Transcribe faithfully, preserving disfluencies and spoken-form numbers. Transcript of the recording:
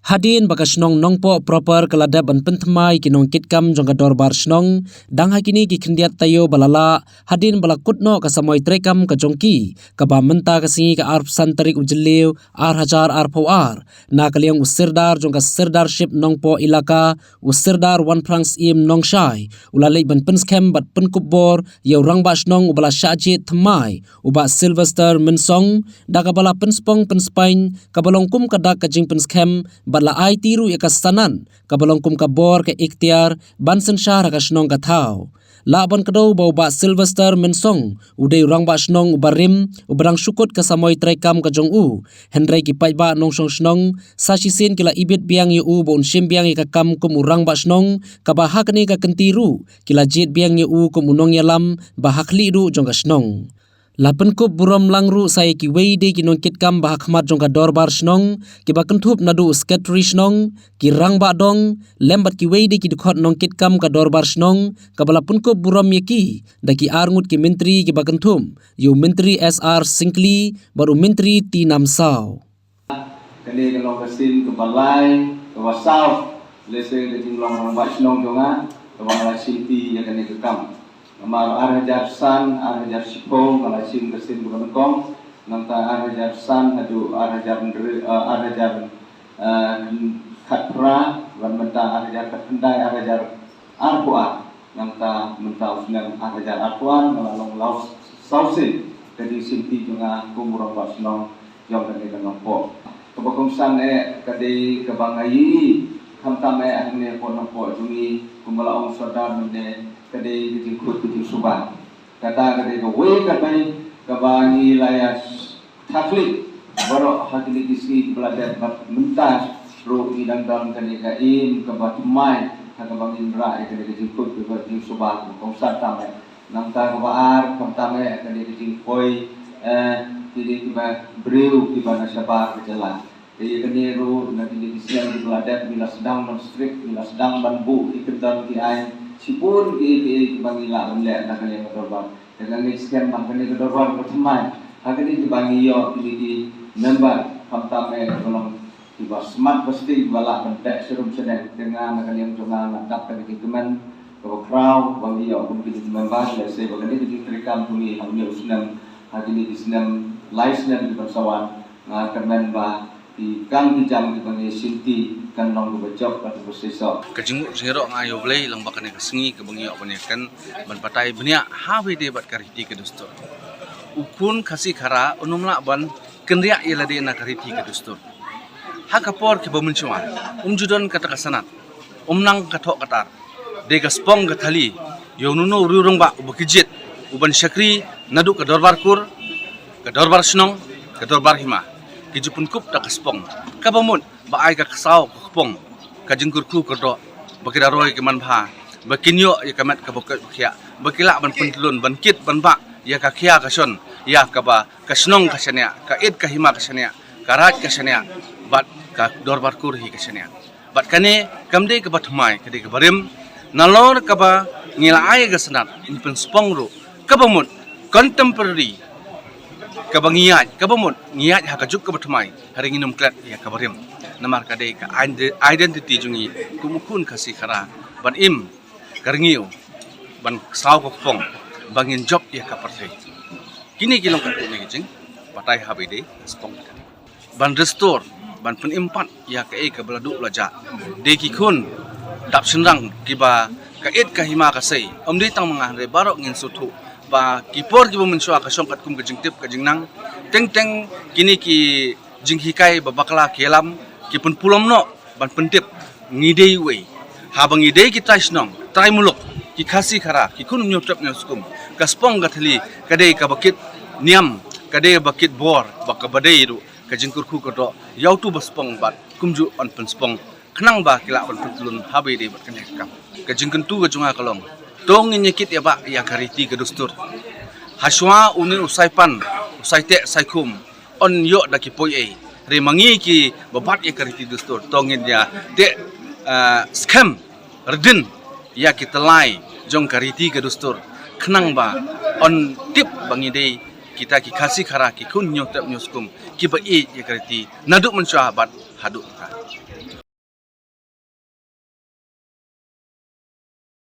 Hadien ba ka shnong Nongpoh proper ka la dep ban pynthymmai ki nongkitkam jong ka dorbar shnong, dang ha kine ki khyndiat taïew ba la lah, hadien ba la kut noh ka samoi treikam ka jong ki, kaba mynta ka sngi ka arphew san tarik u Jylliew, ar hajar arphew ar, na ka liang u Sirdar jong ka Sirdarship Nongpoh Elaka, u Sirdar Wanphrang Syiem Nongshai, u la leit ban pynskhem bad pynkup bor ïa u rangbah shnong uba la shah jied thymmai, u Bah Sylvester Mynsong, da kaba la pynspong pynspaiñ kaba long kum ka dak ka jingpynskhem, bad la aiti ruh ïa ka sanad kaba long kum ka bor ka iktiar ban synshar ha ka shnong ka thaw. Lah ban kdew ba u Bah Sylvester Mynsong u dei u rangbah shnong uba rim, uba dang shu kut ka samoi treikam ka jong u. Hynrei ki paidbah nongshong shnong sa shisien ki la ibit biang ïa u ba un shim biang ïa ka kam kum u rangbah shnong, kaba ha kane ka kynti ruh ki la jied biang ïa u kum u nongïalam ba ha khlieh ruh jong ka shnong. La pynkup burom lang ruh sa ïa kiwei de ki nongkitkam ba ha khmat jong ka dorbar shnong, kiba kynthup naduh u sekretari shnong, ki rangbah dong, lem bad kiwei de ki dkhot nongkitkam ka dorbar shnong, kaba la pynkup burom ïa ki da ki arngut ki myntri kiba kynthup ïa u Myntri S R Syngkli bad u Myntri T Namsaw. Kane ka long ka sien kaba lai, kaba saw, lehse ka jinglong rangbah shnong jong nga, kaba nga la shimti ïa kane ka kam. Namar ar hajar san, ar hajar shiphew nga la shim ka sien kaba nyngkong, nangta ar hajar san haduh ar hajar hynriew, eh, ar hajar, eh, khatphra, bad mynta ar hajar khatkhyndai, ar hajar arphew ar, nangta mynta u snem ar hajar arphew ar nga la long la saw sien ka jingshimti jong nga kum u rangbah shnong jong kane ka Nongpoh. Kaba kongsan eh ka dei kaba nga ïohi, khamtam eh hangne hapoh Nongpoh jong ngi, kumba la ong sordar mynne, ka dei ka jingkut ka jingsuba. Kata ka dei kawei ka dei kaba ngi la ïa thakhlieh baroh ha kine ki sngi kiba la dep bad mynta ruh ngi dang don kane ka im kaba thymmai ha kaba ngin rah ïa kane ka jingkut kaba jingsuba kaba kongsan tam eh. Nangta kaba ar khamtam eh kane ka jingpoi, eh, kine kiba briew kiba na shabar ka jylla. Te ïa kane ruh na kine ki snem kiba la dep ngi la sdang ban strict, ngi la sdang ban buh ki kyndon ki aiñ, shibun ki, ki, kiba ngi lah ban leh na kane ka dorbar. Te nga ngeit skhem ba kane ka dorbar ka thymmai ha kine kiba ngi ïoh kine ki member, khamtam eh kiba long kiba smat ba sting, kiba lah ban beh sharum shaneng. Te nga na ka liang jong nga nga dap kane ka kmen kaba khraw ba ngi ïoh kum kine ki member, lehse ba kane ka jingtreikam jong ngi ha une u snem, ha kine ki snem, lai snem kiban sa wan, nga kyrmen ba ki kam ki jam kiba ngi shimti kan long kaba jop bad kaba shisha. Ka jingmut jingïaroh nga ïa U Blei lyngba kane ka sngi kaba ngi ïoh ban ïakren ban batai bniah ha kaba ïadei bad ka riti ka dustur. U khun Khasi Khara um lah ban kynriah ïa lade na ka riti ka dustur. Ha ka por kiba mynshuwa um ju don kata ka sanad, um nang ka thoh ka tar. Dei ka spong ka thali ïa uno uno u rangbah uba ki jied, uban shakri naduh ka dorbar kur, ka dorbar shnong, ka dorbar hima. Ki ju pynkup da ka spong kaba mut ba ai ka ksaw ka kpong, ka jingkyrkhu kyrdoh, ba ki da roi ki manbha, ba kin ïoh ïa ka met kaba koit ba khiah, ba ki lah ban pyntlun, ban kit ban bah ïa ka khia ka shon, ïa kaba ka shnong ka shaniah, ka it ka hima ka shaniah, ka raid ka shaniah, bad ka dorbar kur hi ka shaniah. Bad kane kam dei kaba thymmai, ka dei kaba rim. Nalor kaba ngi la ai ka sanad, ngi pynspong ruh kaba mut contemporary, kaba ngi ïaid, kaba mut ngi ïaid ha ka juk kaba thymmai, hynrei ngin ym klet ïa kaba rim. Namar ka dei ka ide-, identity jong ngi kum u khun Khasi Khara, ban im, ka rngiew, ban ksaw ka kpong, ba ngin jop ïa ka pyrthei. Kine ki long katto katne ki jingbatai ha kaba ïadei ka spong ka thali. Ban restore, ban pynim pat ïa kaei kaba la duh la jah. Dei ki khun dap shynrang kiba ka it ka hima ka sei. Ym dei tang ma nga hynrei baroh ngin sngewthuh ba ki por kiba mynshuwa ka shong katkum ka jingtip ka jingnang. Teng teng kine ki jinghikai ba bakla ki ïalam, ki pynpulom noh ban pyntip ngi dei uei. Haba ngi dei ki trai shnong, trai muluk, ki Khasi Khara, ki khun Hynñiewtrep Hynñiewskum, ka spong ka thali ka dei kaba kit niam, ka dei kaba kit bor, bad kaba dei ruh ka jingkyrkhu kyrdoh ïa uto uba spong bad kumjuh yn pynspong khnang ba ki lah ban pyntlun ha kaba ïadei bad kane ka kam. Ka jingkyntu ka jong nga ka long, to ngin ïa kit ïa bah ïa ka riti ka dustur. Hashwa une u Saipan, u Saiteh Saikhum yn ïoh da ki poiei, hynrei ma ngi kiba bat ïa ka riti dustur, to ngin ïa teh, ah, skhem rdin ïa ki tyllai jong ka riti ka dustur, khnang ba yn tip ba ngi dei kita ki Khasi Khara, ki khun Hynñiewtrep Hynñiewskum kiba ïeit ïa ka riti naduh mynshuwa bad haduh mynta.